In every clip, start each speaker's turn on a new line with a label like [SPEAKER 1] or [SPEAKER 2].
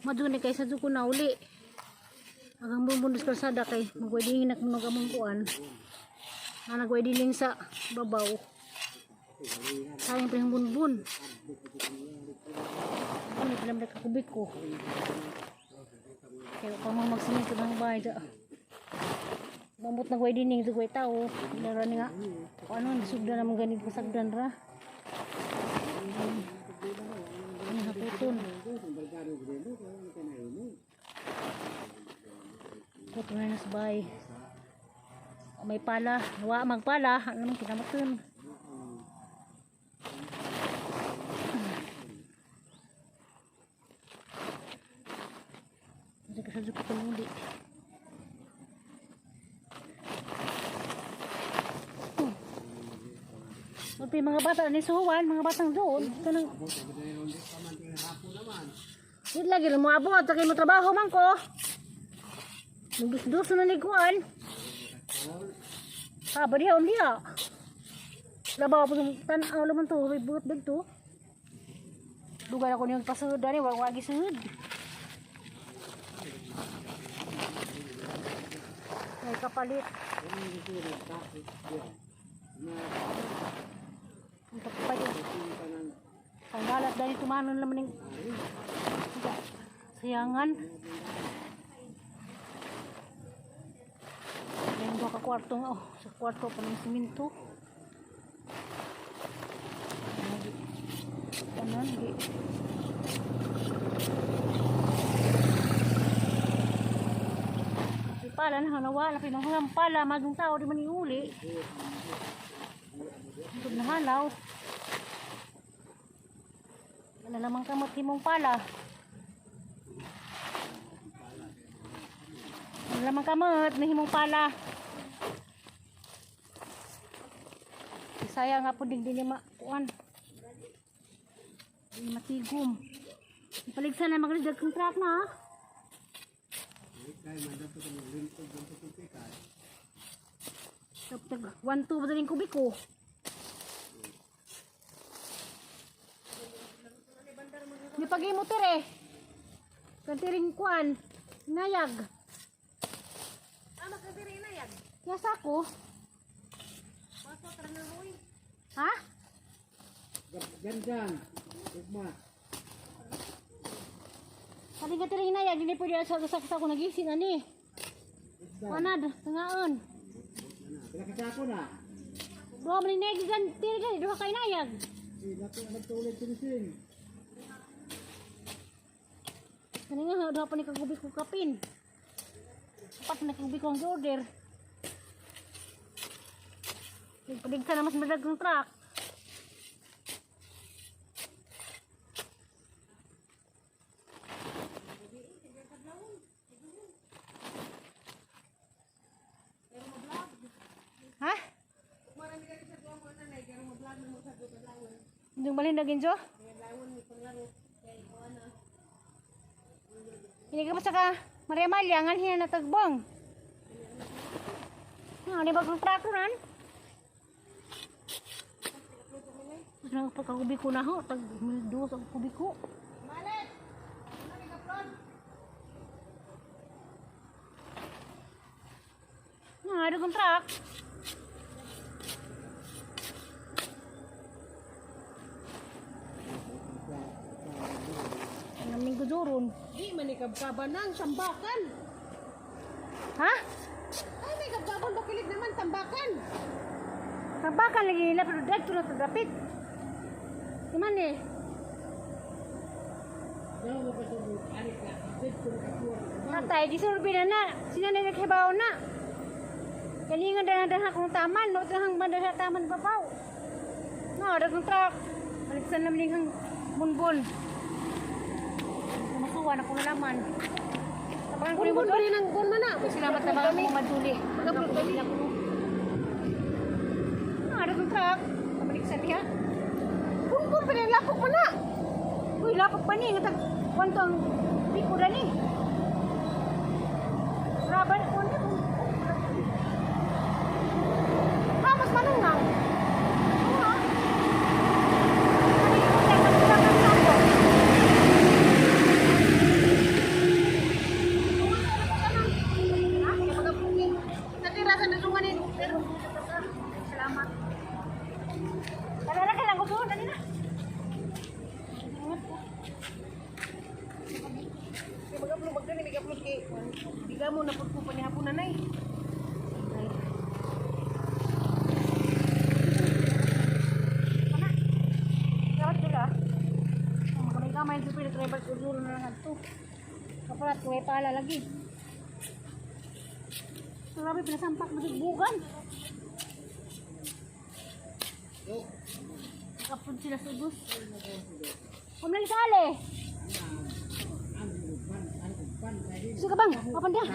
[SPEAKER 1] Maduni kay sa ko na uli. Agang bumbundos kalsada kay magweding nak mga among kuan. Na nagwediling sa babaw. Sayang pa yung bunbun. Ano pala man kakubik ko. Kaya pa mo magsimento ng bahay da. Mamot na gwedining sa gway tao. Laro ni nga. Kung ano, sugdan naman ganit pasagdan ra. Ano haputon. Puto na sa bahay. O, may pala. Wa magpala. Ano naman kinamatan. Hindi ka sa ko muli. Magpi mga bata ni suwan, mga batang doon. Kanang Di lagi mo abot, kay mo trabaho man ko. Nagdus-dus na ni kuan. Ha, ba diha diha. Labaw po yung tan-aw naman to, may buot dito. Dugan ako niyong pasud ani, wa wagi sud. May kapalit. Ang kapalit. Ang galat dahil tumanon naman ng sayangan. Ayan, duha ka kwarto nga. Oh, sa kwarto pa ng siminto. Kanan, di. Di pala na hanawa, na pinanghang pala, maging tao di man iuli. Ito na halaw. Wala namang kamot himong pala. Wala namang kamot, nahimong pala. Saya nga po din din makuan. Di matigom. Ipaligsan na magridag kang truck na ah. Tag 1-2 ba din kubiko? Ni pag-imo tere. Kantiring kuan. Nayag.
[SPEAKER 2] Ah, magkatiri na yan.
[SPEAKER 1] Yasa ko.
[SPEAKER 2] Pasok ka na mo.
[SPEAKER 1] Ha?
[SPEAKER 3] Gandan. Ugma.
[SPEAKER 1] Kali ka tiring nayag hindi pwede sa ko nagising ani. Wanad, tangaon.
[SPEAKER 3] Pila ka sako na.
[SPEAKER 1] Duha man ni nagigan tiri gani duha kay nayag.
[SPEAKER 3] Di na ko nagtulog tinising.
[SPEAKER 1] Kani nga duha pa ni kagubi ko kapin. Apat na kagubi ko ang order. Nagpaligsa na mas madag ng truck. Ha? Yung balhin na ginjo? Hindi ka pa sa ka Maria Malia, ngan hina natagbong. Ano ba kang truck ran? Mas nang pagkakubi ko na ho, tag dos ang kubi ko.
[SPEAKER 2] Malet! Ano ka upload?
[SPEAKER 1] Nga, ada kang truck. Ang aming guduron.
[SPEAKER 2] Di man ikabkaban ng tambakan.
[SPEAKER 1] Ha?
[SPEAKER 2] Ay, may kabkaban bakilig naman tambakan.
[SPEAKER 1] Tabakan lagi nila pero dagto na to dapit. Iman eh. Tatay, disurbi na na. Sina na naghibaw na. Kaningan na na akong taman. No, hang banda sa taman babaw. No, dagang truck. Baliksan naman yung bunbon. Masuwa na ko na laman. Tabangan ko rin mo
[SPEAKER 2] Bunbon
[SPEAKER 1] doon.
[SPEAKER 2] rin ang gun man na.
[SPEAKER 1] Salamat na mga kong maduli.
[SPEAKER 2] Mag-upload kami.
[SPEAKER 1] Ah, dagang truck. Pabaliksan niya.
[SPEAKER 2] Bunbon pa rin lapok man na.
[SPEAKER 1] Uy, lapok pa ni. Nga tag, kwanto ang biko na ni. Raban ko ni.
[SPEAKER 2] Ha, mas manong na.
[SPEAKER 1] Oo.
[SPEAKER 2] Kay diga mo na pud ko panihapon na nay.
[SPEAKER 1] Dapat dula. Makamay-kamay sa pila tribal udulo na lang adto. Kapalat kuway pala lagi. Grabe pinasampak masugbugan. Kapod sila sa ubos. Kumlang sali. Suka bang, kapan dia?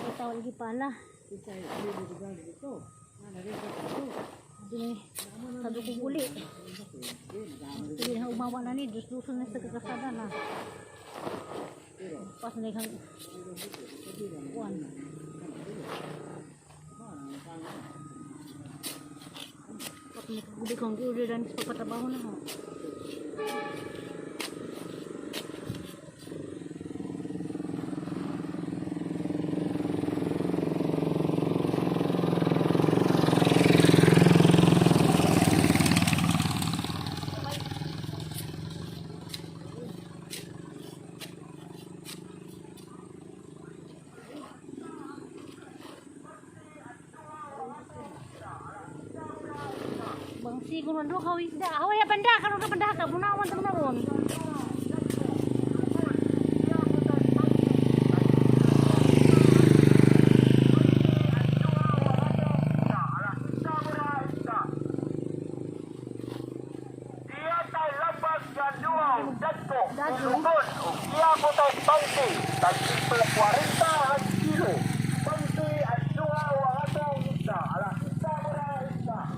[SPEAKER 1] Itaw lagi pala. Dini, sabi ko uli. Sige na umawa na ni, dus-duson na sa kakasada na. Pas na ikang kuan. Pat may kagubi kong giuli dan sa pagpatrabaho na ho. Bangsi ko man do ka isda. Haway banda karon ka banda ka bunawan ta man ron.
[SPEAKER 4] Iyatay labag sa duaw, dagko, lukon, ug iya ko tay bangsi, tag 40.